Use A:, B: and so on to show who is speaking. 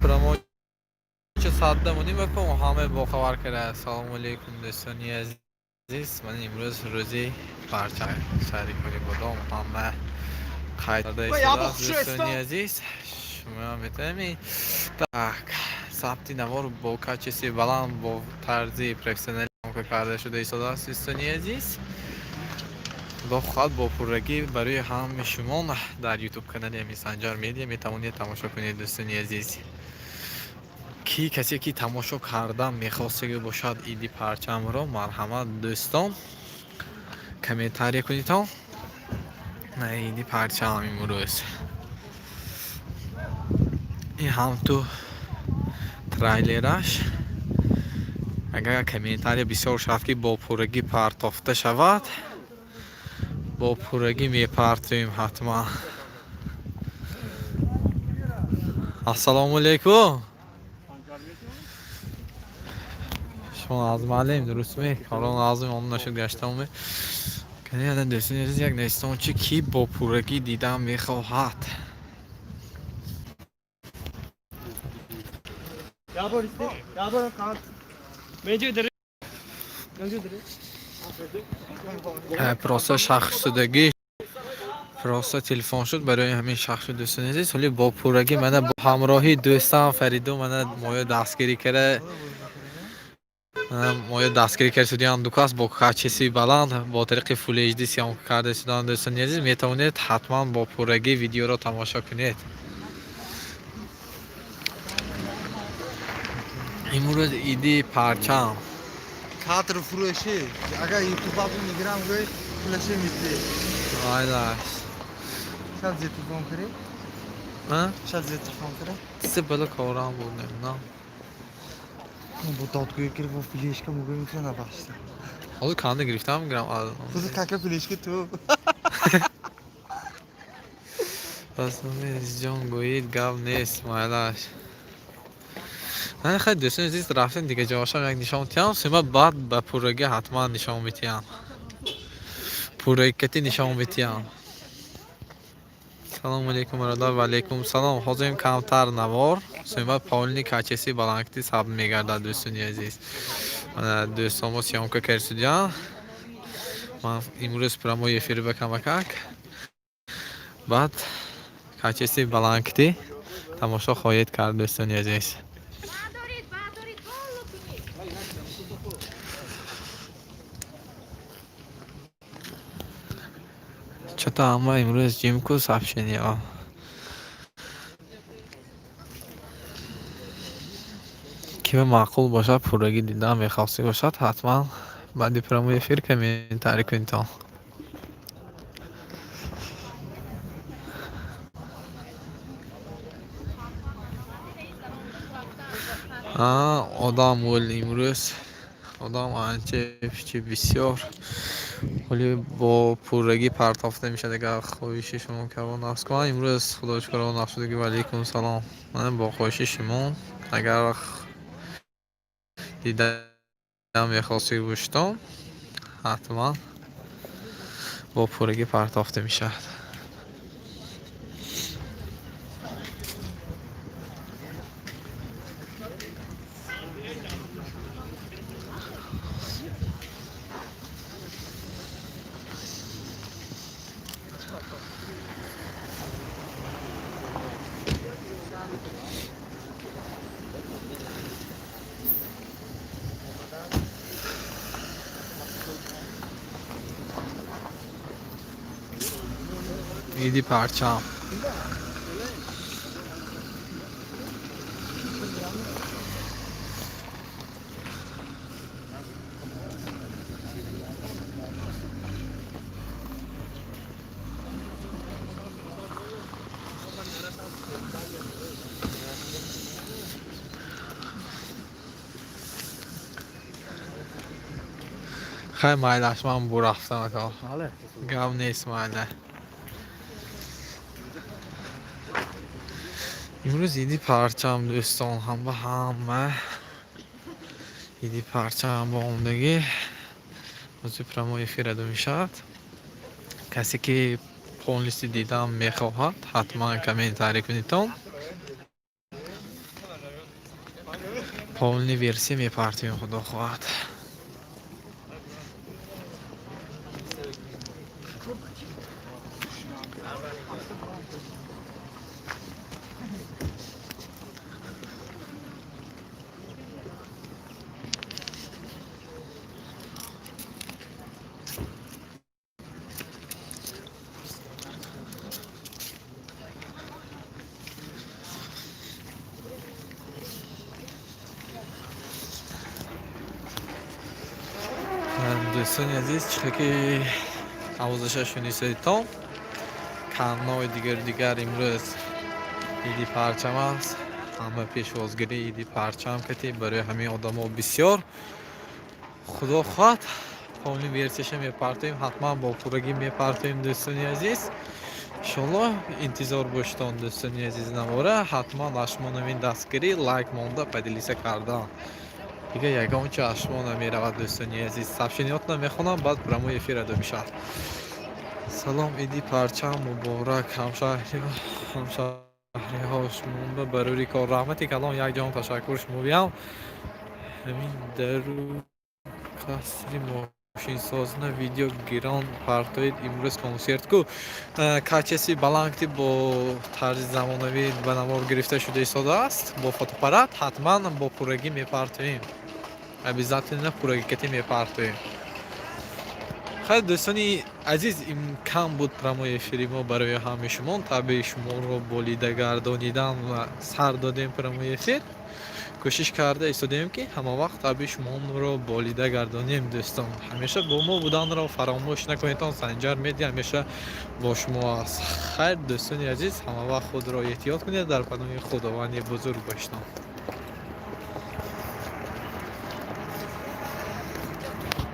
A: Прямой саддамонӣ мекун, ҳама бохабар карда. Ассалому алайкум, дӯстони азиз. Ман имрӯз рӯзи парчам шаҳри Конибодом ҳама қайд карда истодааст, дӯстони азиз. Шумо метавонед так сабти навор бо качество баланд, бо тарзи профессионалӣ карда шуда истодааст, дӯстони азиз. Худо хоҳад, бо пуррагӣ барои ҳамаи шумо дар ютуб канали Ами Санҷар Медиа метавонед тамошо кунед, дӯстони азиз. Ки касе ки тамошо кардан мехостаги бошад иди парчамро, марҳамат, дӯстон, комментария кунедтон. На иди парчам имрӯз ин ҳам ту трейлераш. Агар комментария бисёр шавад, ки бо пуррагӣ партофта шавад, бо пуррагӣ мепартоем ҳатман. Ассалому алайкум, шумо аз маълем дурустме? Корон азм он нашуд гаштаме. Каниада, дӯстони азиз, як нестончи ки бо пуррагӣ дидан мехоҳад.
B: Ya bor iste. Ya bor kan. Menju dere. Menju dere.
A: Просто шахс шудагӣ, просто телефон шуд барои ҳамин шахс шуд, дӯстони азиз. Ҳоли бо пуррагӣ мана бо ҳамроҳи дӯстам Фаридун мана моё дастгирӣ карда, моё дастгирӣ карда шудиам дукас бо качество баланд, бо тариқи Full HD съёмка карда шудан. Дӯстони азиз, метавонед ҳатман бо пуррагӣ видеоро тамошо кунед. Имрӯз иди парчам.
C: Кадр фурӯшӣ. Агар ютуба мегирам, гӯй пулаши митӣ.
A: Айлаш.
C: Шад зе телефон кунӣ?
A: А?
C: Шад зе телефон кунӣ?
A: Се бала корам буд, намедонам.
C: Бо додгӯй гир, бо флешка мугӯй мекунӣ, набахшта.
A: Ҳозир канда гирифтам, мегирам.
C: Хузи кака флешка ту.
A: Пас ҷон гӯед, гап нест, майлаш. Хай, дӯстони азиз, рафтем дига ҷоашам як нишон тиҳам, сима баъд ба пуррагӣ ҳатман нишон метиҳам, пурракати нишон метиҳам. Салому алейкум, бародар. Ва алейкум салом. Ҳозирем камтар навор, сима полный качество баландкати сабт мегардад, дӯстони азиз. Дӯстон мо съёмка кардсудиям. Ман имрӯз прямой эфир ба камакак, баъд качество баландкати тамошо хоҳед кард, дӯстони азиз.
D: Бардоред, бардоред, боло кунед.
A: Чото ҳама имрӯз ҷимку сообщениҳо. Ки ба маъқул бошад, пуррагӣ дидан мехостӣ бошад, ҳатман баъди прямой эфир комментарий кунедтон. Одам вол имрӯз одам анча пичи бисёр. Ҳоли бо пуррагӣ партофта мешавад, агар хоҳиши шумо кабон нафс кунад. Имрӯз худо шукр нафс шудаги. Ва алейкум салом. Ман бо хоҳиши шумо, агар дидан мехостӣ бошедон, ҳатман бо пуррагӣ партофта мешавад. Иди парчам. Хай, майлаш, ман бурафтам ако. Гап нест, майла. Имрӯз иди парчам, дӯстон, ҳама ҳама иди парчам бо омдагӣ. Ҳозир прямой эфир адо мешавад. Касе ки полностью дидан мехоҳад, ҳатман комментарий кунедтон. Полный версия мепартоем, худо хоҳад. Дӯстони азиз, чихе ки овозаша шуниседитон, каннои дигару дигар. Имрӯз иди парчам аст, ҳама пешвозгирии иди парчам кати, барои ҳамин одамо бисёр. Худо хоҳад, полный версияша мепартоем, ҳатман бо пуррагӣ мепартоем, дӯстони азиз. Иншоллоҳ, интизор боштон, дӯстони азиз, навора. Ҳатман аз шумо навин дастгирӣ, лайк монда, поделиться кардан. Дига ягон чо аз шумо намеравад, дӯстони азиз. Сообщениётона мехонам, баъд прямой эфир адо мешавад. Салом, иди парчам муборак, ҳамшаҳриҳо. Шумоба барори кор раҳмати калом, якҷон ташаккур. Шумоям. Ҳамин дару қасри мошинсозна видео гирон партоид. Имрӯз консерт ку, качестви баландти, бо тарзи замонавӣ ба навор гирифта шуда истодааст бо фотоаппарат. Ҳатман бо пуррагӣ мепартоем, обязательно пуррагикати мепартоем. Хайр, дӯстони азиз, имкан буд прямой эфири мо барои ҳамаи шумо. Табъи шуморо болида гардонидан ва сар додем прямой эфир. Кӯшиш карда истодем, ки ҳамавақт табъи шуморо болида гардонем. Дӯстон, ҳамеша бо мо буданро фаромӯш накунедтон. Санҷар Медиа ҳамеша бо шумо аст. Хайр, дӯстони азиз, ҳамавақт худро эҳтиёт кунед, дар паноҳи Худованди бузург боштон.